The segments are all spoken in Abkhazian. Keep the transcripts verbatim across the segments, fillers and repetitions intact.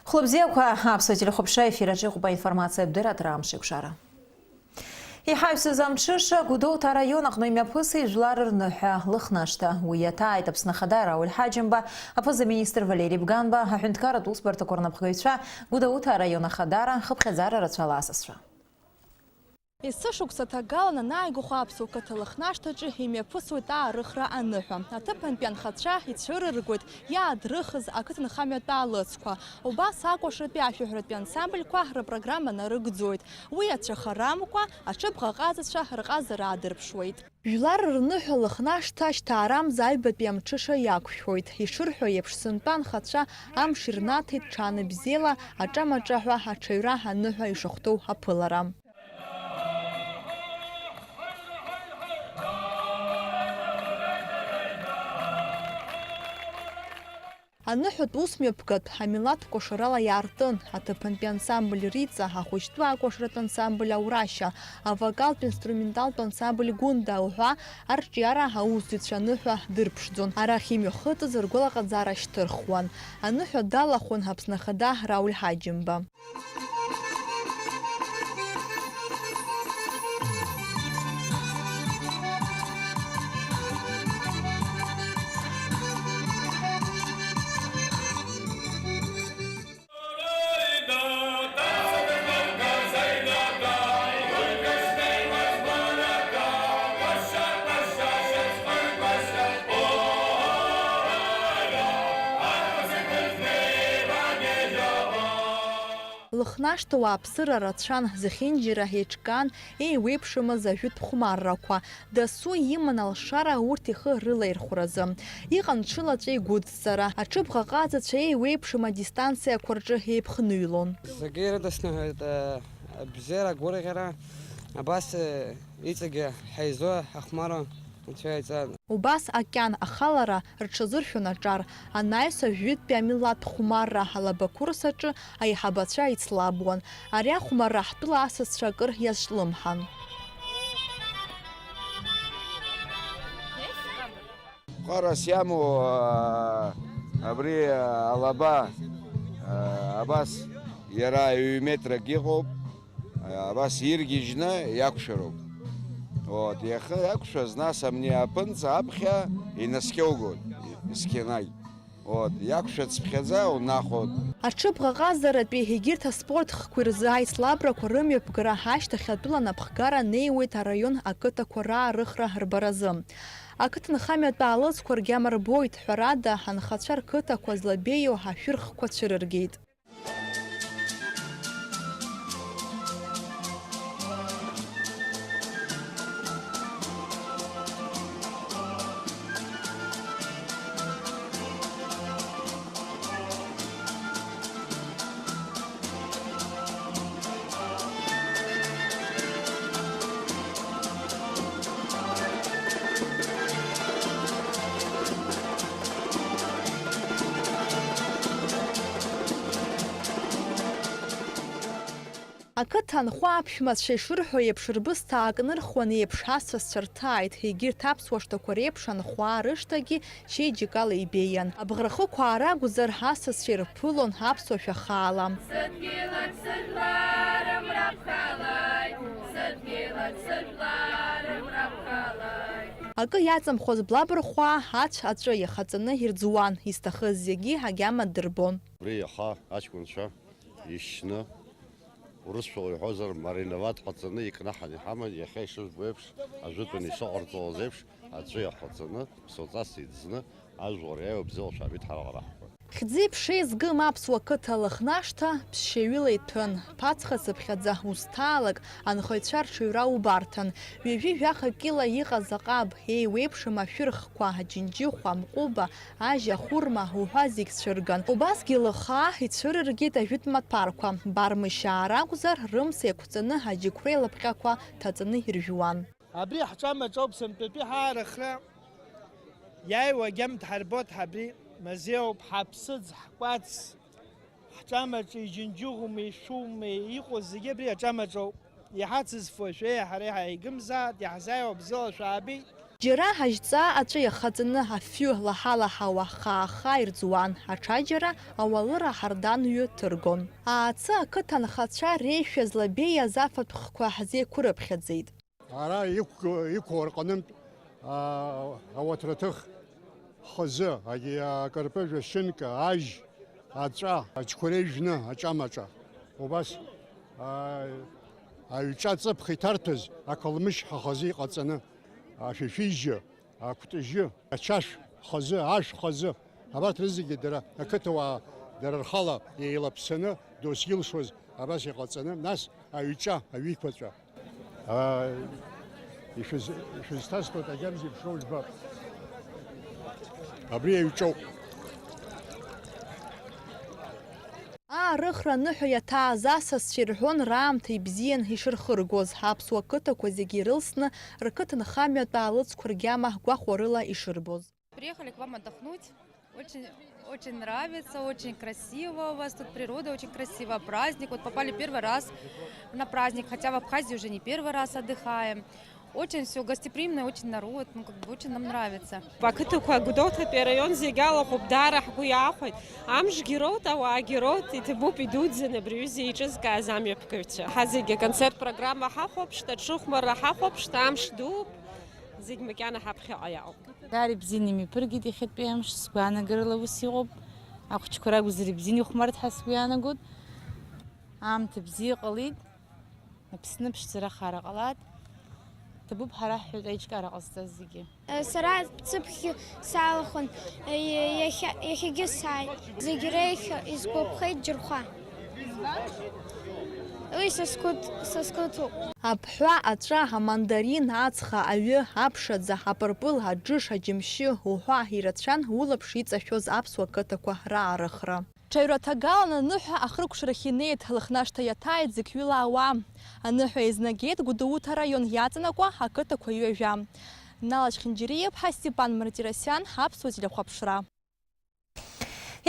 Хәлыбзиақәа, аԥсуа телехәаԥшра ефир аҿы иҟоуп аинформациатә дырраҭара Амш еиқәшара. Иҳаҩсыз амҽыша Гәдоуҭа араион аҟны имҩаԥысит жәлар рныҳәа Лыхнашҭа. Уи иаҭааит Аԥсны Ахада Рауль Ҳаџьымба, аԥыза-министр Валери Бганба, аҳәынҭқарратә усбарҭақәа рнапхгаҩцәа, Гәдоуҭа араион ахадара, хыԥхьаӡара рацәала асасцәа. Есышықәса ҭагалан анааигәахо аԥсуа қыҭа Лыхнашҭаҿы имҩаԥысуеит аарыхра аныҳәа. Аҭыԥантәи анхацәа ицәырыргоит иаадрыхыз ақыҭанхамҩатә аалыҵқәа. Убас акәашаратәи ашәаҳәаратәи ансамбльқәа рпрограмма нарыгӡоит. Уи ацәаха рамкәа, аҽыбӷаҟазацәа рҟазара аадырԥшуеит. Жәлар рныҳәа Лыхнашҭа шьҭаарамза аҩбатәи амҽыша иақәшәоит. Ишырҳәо еиԥш, сынтәа анхацәа амш ирнаҭеит ҽаанбзиала аҿамаҿаҳәа аҽаҩра аныҳәа ишахәҭоу аԥылара. Аныҳәатә усмҩаԥгатә амилаҭ кәашарала иаартын, аҭыԥантәи ансамбль Риҵа, ахәыҷтәы акәашаратә ансамбль Аурашьа, авокалтә-инструменталтә ансамбль Гәында уҳәа арҿиара аусзуҩцәа аныҳәа дырԥшӡон, арахь имҩахыҵыз ргәалаҟазаара шьҭырхуан. Аныҳәа далахәын Аԥсны Ахада Рауль Ҳаџьымба. Лыхнашҭа уааԥсыра рацәан, зехьынџьара еиҿкаан, еиуеиԥшымыз ажәытә хәмаррақәа. Дасу иман алшара урҭ ихы рылаирхәразы. Иҟан ҽылаҵәа игәыдҵара, аҽыбӷаҟазацәа еиуеиԥшым адистанциақәа рҿы еиԥхныҩлон. Зегьы ирыдысныҳәеит, э, абзиара, агәырӷьара, абас, э, иҵегьы ҳаизо ҳахәмаруа Анцәа иҵан. Убас акьан ахалара рҽазыршәон аҿар, анаҩс ажәытәтәи амилаҭ хәмарра алаба курс аҿы аиҳабацәа ицлабуан. Ари ахәмарра ҳтәыла асасцәа акыр иазҿлымҳан. Ԥҟарас иамоу, аа, абри, аа, алаба, аа, абас иара ҩ-метрак иҟоуп, аа, абас иргьежьны иақәшәароуп. Вот, иахьа иақәшәаз, нас абни аԥынҵа аԥхьа инаскьоугоит, есқьынагь. Вот, иақәшәацыԥхьаӡа унахәоит. Аҽыбӷаҟазаратәи егьырҭ аспорт хкқәеи рзы аицлабрақәа рымҩаԥгара ашьҭахь атәыла анапхгара неиуеит араион ақыҭақәа раарыхра рбаразы. Ақыҭанхамҩатә аалыҵқәа ргьама рбоит, ҳәарада, анхацәа рқыҭақәа злабеиоу ашәырхқәа цәырыргеит. Ақыҭа анхәа аԥшәмацәа ишырҳәо еиԥш, рбысҭа аакнырхуан еиԥш асасцәа рҭааит, егьырҭ аԥсуа шҭақәа реиԥш анхәа рышҭагьы чеиџьыкала ибеиан. Абӷархықәаа ракәзар, асасцәа ирԥылон аԥсуа шәахаала. Сыдгьылаҿ сыжәлар рымра ԥхалоит, сыдгьылаҿ сыжәлар рымра ԥхалоит. Акы иаҵамхоз блабырхәаа ацә аҵәы иахаҵаны ирӡуан, изҭахыз зегьы агьама дырбон. Убри иаха аҷкәынцәа ишьны, урысшәала иҳәозар, мариновать ҟаҵаны икнаҳан иҳаман, иахьа ишыжәбо еиԥш, ажәытәан ишыҟарҵалаз еиԥш, аҵәы иахәаҵаны, ԥсоуҵас иӡны, ажәлар иааиуа бзиала шәаабеит ҳара ара ҳҳәон. Хьӡи-ԥшеи згым аԥсуа қыҭа Лыхнашҭа ԥсшьаҩыла иҭәын. Ԥацха цыԥхьаӡа узҭаалак, анхаҩцәа рҽаҩра убарҭан. Ҩажәи жәаха кьыла иҟаз аҟаб, еиуеиԥшым ашәырхқәа, аџьынџьыхәа, амҟәыба, ажьа, ахәырма уҳәа зегь цәырган. Убасгьы лыхаа ицәырыргеит ажәытә маҭәарқәа. Бармышьаа ракәзар, рымс еиқәҵаны аџьықәреи лапҟьақәа ҭаҵаны иржәуан. Абри ҳҿамаҿоуп сынтәатәи ҳаарыхра иааиуа агьама дҳарбоит, ҳабри мазеиуп, ҳаԥсыӡ, ҳкәац, ҳҿамаҿы иџьынџьыӷәума, ишәума, иҟоу зегьы абри аҿамаҿоуп. Иҳацызфо шәеи ҳареи ҳаигымзааит, иаҳзааиуа бзиала шәаабеит. Џьара ҳажьҵаа аҵәы иахаҵаны афҩы лаҳа-лаҳауа хаа-хаа ирӡуан, аҽаџьара ауалыра ҳардан ҩы ҭыргон. Аацы ақыҭа анхацәа реишәа злабеиаз афатә хқәа ҳзеиқәырыԥхьаӡеит. Ара иқәгылоу, иқәу рҟынтә, аа, ауаҭраҭых хазы, агьи акарпыжә, ашьынка, ажь, аҵәа, аџьқәа реижәны, аҿамаҿа. Убас, аа, аҩҿа аҵыԥх иҭарҭәыз ақалмышь ҳахазы иҟаҵаны, ашәишәижьы, акәтыжьы, ачашә хазы, ашә хазы, абарҭ рызегьы дара ақыҭауаа дара рхала еилаԥсаны досгьы илшоз абас иҟаҵаны, нас аҩҿа, аҩеиқәаҵәа. Аа, ишәыз-, ишәызҭасҭәоит, агьама зеиԥшроу жәбап. Абри аҩҿоуп. Аарыхра аныҳәа иаҭааз асасцәа ирҳәон раамҭа ибзиан ишырхыргоз, аԥсуа қыҭақәа зегьы ирылсны, рқыҭанхамҩатә аалыҵқәа ргьама гәахәарыла ишырбоз. Приехали к вам отдохнуть. Очень, очень нравится, очень красиво у вас тут природа, очень красиво, праздник. Вот попали первый раз на праздник, хотя в Абхазии уже не первый раз отдыхаем. Очень всё гостеприимно, очень народ, ну, как бы, очень нам нравится. Ақыҭақәа Гәдоуҭатәи араион зегьы алахәуп, даара ҳгәы иаахәеит. Амшгьы роут, ауаагьы роут, иҭабуп идуӡӡаны абри аҩыза еиҿызкааз амҩаԥгаҩцәа. Ҳа зегьы аконцерт программа ҳахәаԥшт, аҽыхәмарра ҳахәаԥшт, амш дууп, зегь макьана ҳаԥхьаҟа иаауп. Даара ибзианы имҩаԥыргеит иахьатәи амш, сгәаанагарала ус иҟоуп. Ахәыҷқәа ракәзар ибзианы ихәмарт ҳәа сгәы иаанагоит. Аамҭа бзиа ҟалеит. Аԥсны аԥшӡара ахара ҟалааит. Ҭабуп ҳара ҳҳәоит аиҿкаара ҟазҵаз зегьы. Сара цыԥхьгьы салахәын, иахьа, иахьагьы сааит. Зегь реиҳа исгәаԥхеит Џьырхәа. Уи са сқыҭ, са сқыҭоуп. Аԥҳәа, аҵәа, амандарин, ацха, аҩы, аԥшаӡа, апырпыл, аџыш, аџьымшьы уҳәа ирацәан улаԥш иҵашәоз аԥсуа қыҭақәа раарыхра. Ҽаҩраҭагалан аныҳәа ахыркәшарахь инеит, лыхнашҭа иаҭааит зықьҩыла ауаа. Аныҳәа еизнагеит Гәдоуҭа араион иаҵанакуа ақыҭақәа ҩажәа. Нала Чхинџьариа-иԥҳа, Степан Мартиросиан, Аԥсуа телехәаԥшра.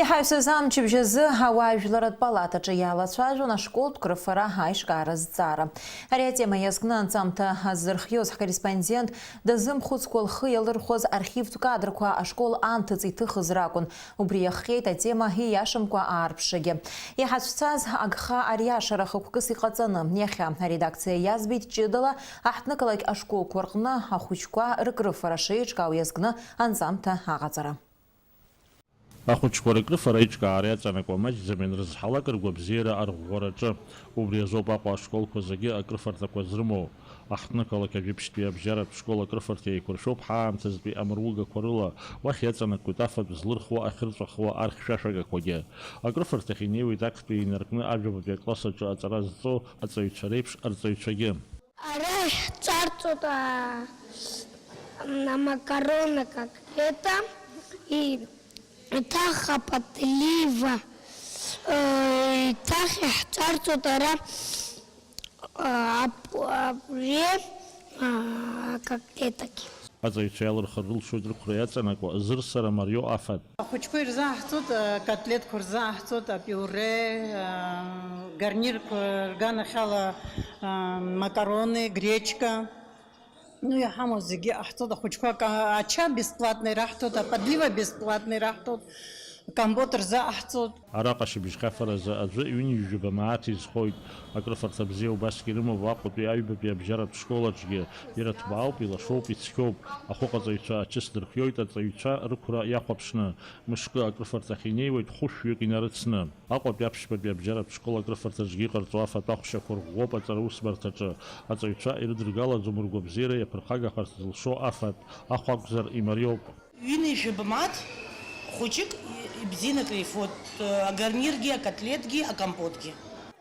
Иҳаҩсыз амчыбжь азы ауаажәларратә палатаҿы иалацәажәон ашколтә крыфара аиҿкаара азҵаара. Ари атема иазкны анҵамҭа азырхиоз ҳкорреспондент дазымхәыцкәа лхы иалырхәоз архивтә кадрқәа ашкол анҭыҵ иҭыхыз ракәын. Убри иахҟьеит атема ииашамкәа аарԥшрагьы. Иҳацәцаз агха ариашара хықәкыс иҟаҵаны, иахьа аредакциа иазбеит ҷыдала аҳҭнықалақь ашколқәа рҟны ахәыҷқәа ркрыфара шеиҿкаау иазкны анҵамҭа аҟаҵара. Ахәыҷқәа рыкрыфара аиҿкаара иаҵанакуа маҷӡам ианрызҳалак ргәабзиара арӷәӷәараҿы. Убри азоуп Аҟәа ашколқәа зегьы акрыфарҭақәа зрымоу. Аҳҭнықалақь Ажәабжьтәи абжьаратә школ акрыфарҭа еиқәыршәоуп ҳаамҭазтәи амыругақәа рыла, уахь иаҵанакуеит афатә злырхуа, ахьырҵәахуа архьшәашәагақәагьы. Акрыфарҭахь инеиуеит актәи инаркны ажәабатәи акласс аҿы аҵара зҵо аҵаҩцәа реиԥш арҵаҩцәагьы. Ара иаҳҵарҵоит, а, м, макароны, как это, и еиҭах апатлива, э, еиҭах иаҳҵарҵоит ара, а, ап-, апуре, а, котлетагьы. Аҵаҩцәа иалырхыр рылшоит рықәра иаҵанакуа зырсара мариоу афатә. Ахәыҷқәа ирзааҳҵоит, а, котлетқәа рзааҳҵоит, апиуре, а, гарнирқәа рганахьала, а, макароны, гречка. Ну, иҳамоу зегьы иҟаҳҵоит, ахәыҷқәа ка-, ача бесплатный раҳҭоит, ападлива бесплатный раҳҭоит, компот рзаҟаҳҵоит. Араҟа шьыбжьхьафаразы аӡәы ҩынҩажәаба мааҭ изхоит. Акрыфарҭа бзиа убасгьы ирымоуп Аҟәатәи аҩбатәи абжьаратә школ аҿгьы. Ирыҭбаауп, илашоуп, ицқьоуп. Ахәыҟаҵаҩцәа ачыс дырхиоит аҵаҩцәа рықәра иахәаԥшны. Мышкы акрыфарҭахь инеиуеит хәышәҩык инарыцны. Аҟәатәи аԥшьбатәи абжьаратә школ акрыфарҭаҿгьы иҟарҵо афатә ахәшьақәа рӷәӷәоуп аҵараусбарҭаҿы. Аҵаҩцәа ирыдыргалаӡом ргәабзиара иаԥырхагахарц зылшо афатә, ахә акәзар имариоуп. Ҩынҩажәаба мааҭ хәыҷык ибзианы акрифоит, агарниргьы, акотлетгьы, акомпотгьы.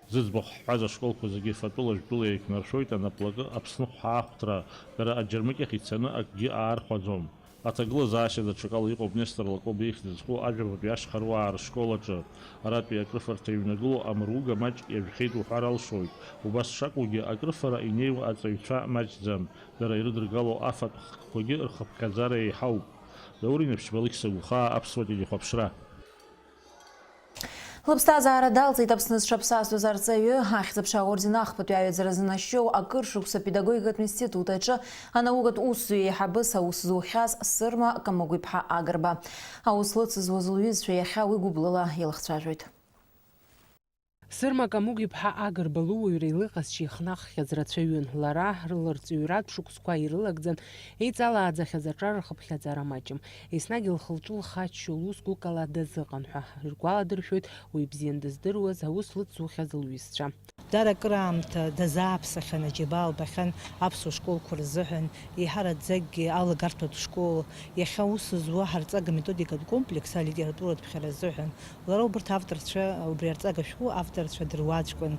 Зыӡбахә ҳҳәаз ашколқәа зегьы фатәыла-жәтәыла еиқәнаршәоит анаплакы Аԥсныхә ҳаахәҭра, дара аџьармыкьахь ицаны акгьы аархәаӡом. Аҭагылазаашьа даҽакала иҟоуп Нестор Лакоба ихьӡ зху ажәабатәи ашьхаруаа рышкол аҿы. Аратәи акрыфарҭа иҩнагылоу амыруга маҷк иажәхьеит уҳәар алшоит. Убас шакәугьы, акрыфара инеиуа аҵаҩцәа маҷӡам. Дара ирыдыргало афатә хкқәагьы рхыԥхьаӡара еиҳауп. Даур Инаԥшьба, Алықьса Гәхаа, Аԥсуа телехәаԥшра. Лыԥсҭазаара далҵит Аԥсны зҽаԥсазтәыз арҵаҩы, Ахьӡ-аԥша аорден ахԥатәи аҩаӡара занашьоу, акыр шықәса апедагогикатә институт аҿы анаукатә усзуҩ еиҳабыс аус зухьаз Сырма Камыгә-иԥҳа Агрба. Аус лыцызуаз лҩызцәа иахьа уи гәыблыла илахцәажәоит. Сырма Камыгә-иԥҳа Агрба лыуаҩра илыҟазшьа ихнаххьаз рацәаҩын. Лара рыларҵаҩратә шықәсқәа ирылагӡан, еиҵалааӡахьаз аҿар рхыԥхьаӡара маҷым. Еснагь лхы-лҿы лхаччо лус гәыкала дазыҟан ҳәа ргәаладыршәоит уи бзиан дыздыруаз, аус лыцзухьаз лҩызцәа. Дара акыраамҭа дазааԥсахьан, аџьабаа лбахьан аԥсуа школқәа рзыҳәан, еиҳараӡакгьы алагарҭәатә школ, иахьа аус зуа ҳарҵага методикатә комплекс алитературатә ԥхьара азыҳәан. Лара убарҭ авторцәа, убри арҵага шәҟәы авторцәа дыруаӡәкын,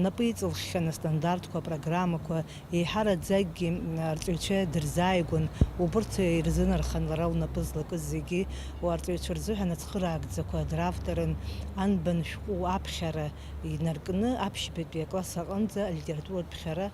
напы иҵылххьан астандартқәа, апрограммақәа, еиҳараӡакгьы арҵаҩцәа дырзааигәан, убырҭ ирзынархан лара лнапы злакыз зегьы, арҵаҩцәа рзыҳәан ацхыраагӡақәа дравторын, анбан шәҟәы аԥхьара инаркны аԥшьбатәи акласс аҟынӡа алитературатә ԥхьара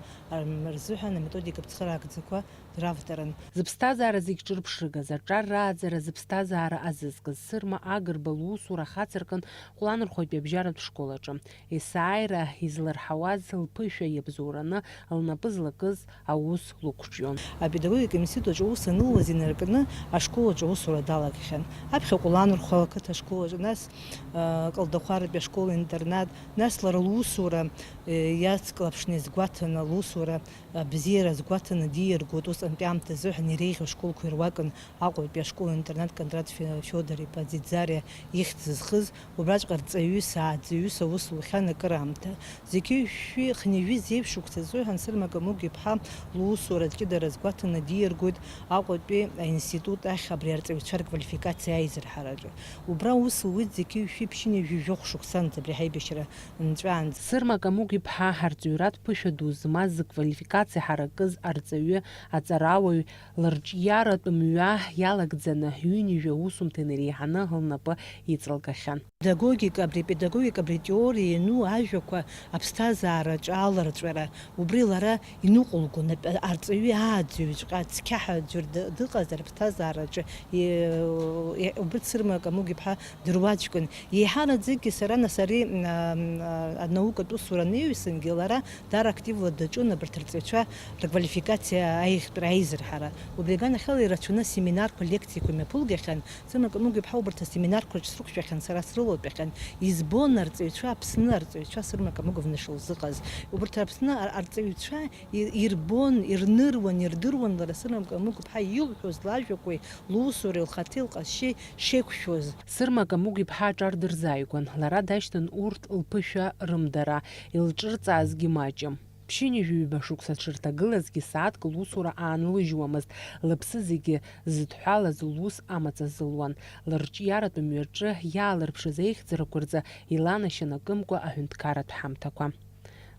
рзыҳәан аметодикатә цхыраагӡақәа дравторын. Зыԥсҭазаара зегь ҿырԥшыгаз, аҿар рааӡара зыԥсҭазаара азызкыз Сырма Агрба лусура ахацыркын Ҟәланырхәатәи абжьаратә школ аҿы. Есааира изларҳауаз лԥышәа иабзоураны лнапы злакыз аус лықәҿион. Апедагогика институт аҿы аус анылуаз инаркны ашкол аҿы аусура далагахьан. Аԥхьа Ҟәланырхәа ақыҭа ашкол аҿы, нас, а, Калдахәаратәи ашкол-интернат, нас лара лусура, э, иацклаԥшны иазгәаҭаны лусура абзиара азгәаҭаны диаргоит, усҟантәи аамҭазы ҳәа иреиӷьу ашколқәа ируакын Аҟәатәи ашкол-интернат Кондрат Фе-, Феодор-иԥа Ӡиӡариа ихьӡ зхыз, убраҵәҟьа рҵаҩыс, ааӡаҩыс аус лухьан акыраамҭа. Зқьи жәшәи хынҩажәи зеижә шықәса азыҳәан Сырма Камыгә-иԥҳа лусура аҷыдара азгәаҭаны диаргоит Аҟәатәи аинститут ахь абри арҵаҩцәа рквалификациа аизырҳараҿы. Убра аус луит зқьи жәшәи ԥшьынҩажәи жәохә шықәсанӡа, абри ҳаибашьра нҵәаанӡа. Сырма Камыгә-иԥҳа арҵаҩратә ԥышәа ду змаз, зквалификациа ҳаракыз арҵаҩы, аҵарауаҩ, лырҿиаратә мҩа иалагӡаны, ҩынҩажәа аусумҭа инареиҳаны лнапы иҵалгахьан. Педагогика, абри апедагогика, абри атеориа иану ажәақәа аԥсҭазаараҿы аларҵәара, убри лара иныҟәылгон, ап-, арҵаҩы ааӡаҩҵәҟьа цқьа ҳәа аӡәыр ды-, дыҟазар аԥсҭазаараҿы, и-, и-, убри Сырма Камыгә-иԥҳа дыруаӡәкын. Еиҳараӡакгьы сара нас ари, м, а, м, а, анаукатә усура анаҩсангьы лара даара активла даҿын абарҭ арҵаҩцәа рквалификациа аиӷьтәра аизырҳара. Убри аганахьала ирацәаны асеминарқәа, лекциақәа мҩаԥылгахьан. Сырма Камыгә-иԥҳа убарҭ асеминарқәа рҿы срықәшәахьан, сара срылатәахьан. Избон арҵаҩцәа, Аԥсны арҵаҩцәа Сырма Камыгәовна шылзыҟаз. Убарҭ Аԥсны ар-, арҵаҩцәа ир-, ирбон, ирныруан, ирдыруан лара Сырма Камыгә-иԥҳа илҳәоз, лажәақәеи лусуреи, лхаҭеи лҟазшьеи шеиқәшәоз. Сырма Камыгә-иԥҳа аҿар дырзааигәан. Лара дашьҭан урҭ лԥышәа рымдара, илҿырҵаазгьы маҷым. Ԥшьынҩажәи ҩба шықәса дшырҭагылазгьы, сааҭк лусура аанлыжьуамызт, лыԥсы зегьы зыдҳәалаз лус амаҵ азылуан, лырҿиаратә мҩаҿы иаалырԥшыз аихьӡарақәа рзы иланашьан акымкәа аҳәынҭқарратә ҳамҭақәа.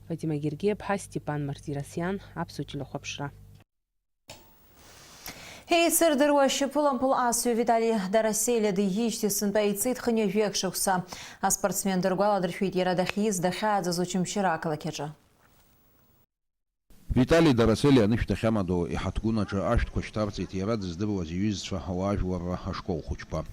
Фатима Гергиаԥҳа, Степан Мартиросиан, Аԥсуа телехәаԥшра. Еицырдыруа шьапылампыл асҩы Витали Дараселиа диижьҭеи сынтәа ицеит хынҩажәи акы шықәса. Аспортсмен дыргәаладыршәеит иара дахьиз, дахьааӡаз Очамчыра ақалақь аҿы. Витали Дараселиа анышә дахьамадоу иҳаҭгәын аҿы ашәҭқәа шьҭарҵеит иара дыздыруаз иҩызцәа ауаажәларра ашкол хәыҷқәа.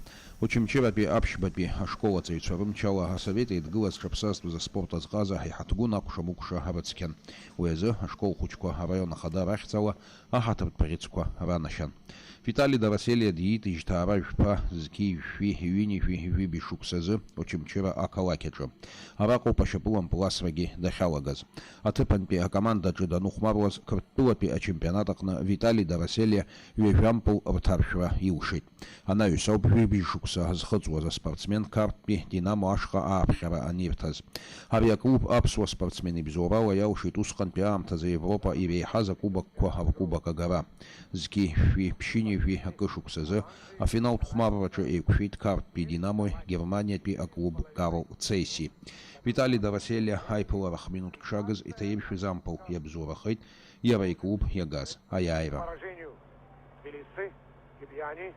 Очамчыратәи аԥшьбатәи ашкол аҵаҩцәа рымчала асовет еидгыла зҽаԥсазтәыз аспорт азҟаза иҳаҭгәын акәша-мыкәша рыцқьан. Уи азы ашкол хәыҷқәа араион ахадара ахьӡала аҳаҭыртә бӷьыцқәа ранашьан. Витали Дараселиа диит ижьҭаара жәԥа зқьи жәшәи ҩынҩажәи жәибжь шықәсазы Очамчыра ақалақь аҿы. Араҟоуп ашьапылампыл асрагьы дахьалагаз. Аҭыԥантәи акомандаҿы даныхәмаруаз, Қырҭтәылатәи ачемпионат аҟны Витали Дараселиа ҩажәа ампыл рҭаршәра илшеит. Анаҩс ауп жәибжь шықәса зхыҵуаз аспортсмен Қарҭтәи Динамо ашҟа ааԥхьара анирҭаз. Ари аклуб аԥсуа спортсмен ибзоурала иалшеит усҟантәи аамҭазы Европа иреиҳаз акубокқәа ркубок агара. Зқьи жәшәи ԥшьынҩажәи акы шықәсазы афиналтә хәмарраҿы еиқәшәеит Қарҭтәи Динамои Германиатәи аклуб Карл Цейси. Витали Дараселиа аиԥылара хминуҭк шагыз иҭаиршәыз ампыл иабзоурахеит иара иклуб иагаз аиааира. Поражению Тбилиси, Либьяни.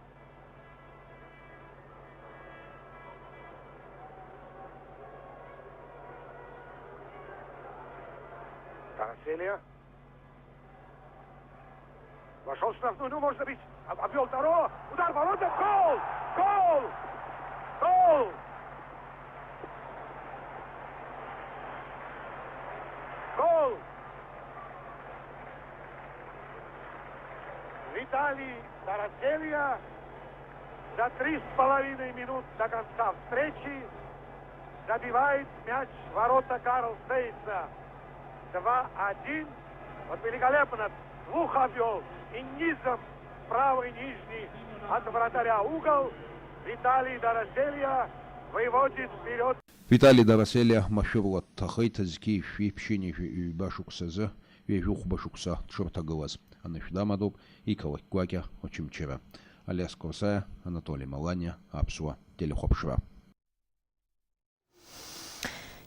Дараселиа. Вошёл в штрафную, ну, можно забить. Об-, обвёл второго. Удар в ворота. Гол! Гол! Гол! Виталий Дараселия за три с половиной минут до конца встречи забивает мяч в ворота Карл Сейса. Два один. Вот великолепно. Слух обвёл и низом правый нижний от вратаря угол. Виталий Дараселия выводит вперёд. Витали Дараселиа машәыруа дҭахеит, зқьи жәшәи ԥшьынҩажәи ҩба шықәсазы ҩажәи хәба шықәса дшырҭагылаз. Анышә дамадоуп иқалақь гәакьа Очамчыра. Алиас Курсаиа, Анатоли Маланиа, Аԥсуа телехәаԥшра.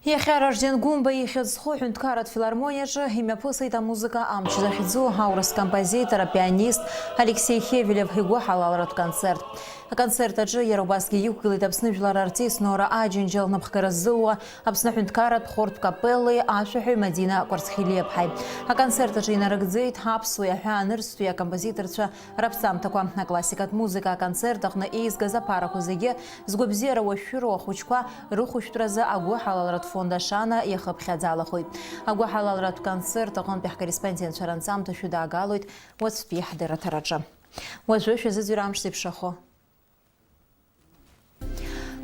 Иахьа Ражден Гәымба ихьӡ зху аҳәынҭқарратә филармониаҿы имҩаԥысит амузыка амч захьӡу аурыс композитор, апианист Алексеи Хевелев игәыҳалалратә концерт. Аконцерт аҿы иара убасгьы иқәгылеит Аԥсны жәлар артист Нора Аџьынџьал напхгара ззылуа Аԥсны аҳәынҭқарратә хортә капеллеи ашәаҳәаҩ Мадина Кәарцхелиаԥҳаи. Аконцерт аҿы инарыгӡеит аԥсуеи аҳәаанырцәтәи акомпозиторцәа раԥҵамҭақәа. Аклассикатә музыка аконцерт аҟны еизгаз аԥарақәа зегьы згәабзиара уашәшәыроу ахәыҷқәа рыхәышәтәразы агәыҳалалратә фонд Ашана иахыԥхьаӡалахоит. Агәыҳалалратә концерт аҟынтәи ҳкорреспондентцәа ранҵамҭа шәыдаагалоит уаҵәтәи ҳдырраҭараҿы. Уажәы шәазыӡырҩ амш зеиԥшрахо.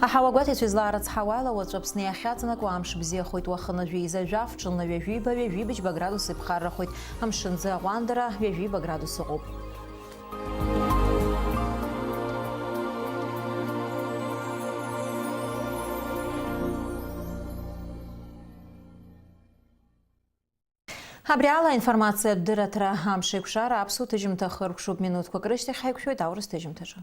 Аҳауа гәаҭаҩцәа излаарыцҳауа ала, уаҵәы Аԥсны иахьаҵанакуа амш бзиахоит, уахынла жәеиза жәаф, ҽынла ҩажәиба, ҩажәибжьба градус иԥхаррахоит, амшын ӡы аҟәандара ҩажәиба градус ыҟоуп. Абри ала аинформациатә дырраҭара амш еиқәшара аԥсуа ҭыжьымҭа хыркәшоуп, минуҭқәак рышьҭахь ҳаиқәшәоит аурыс ҭыжьымҭаҿы.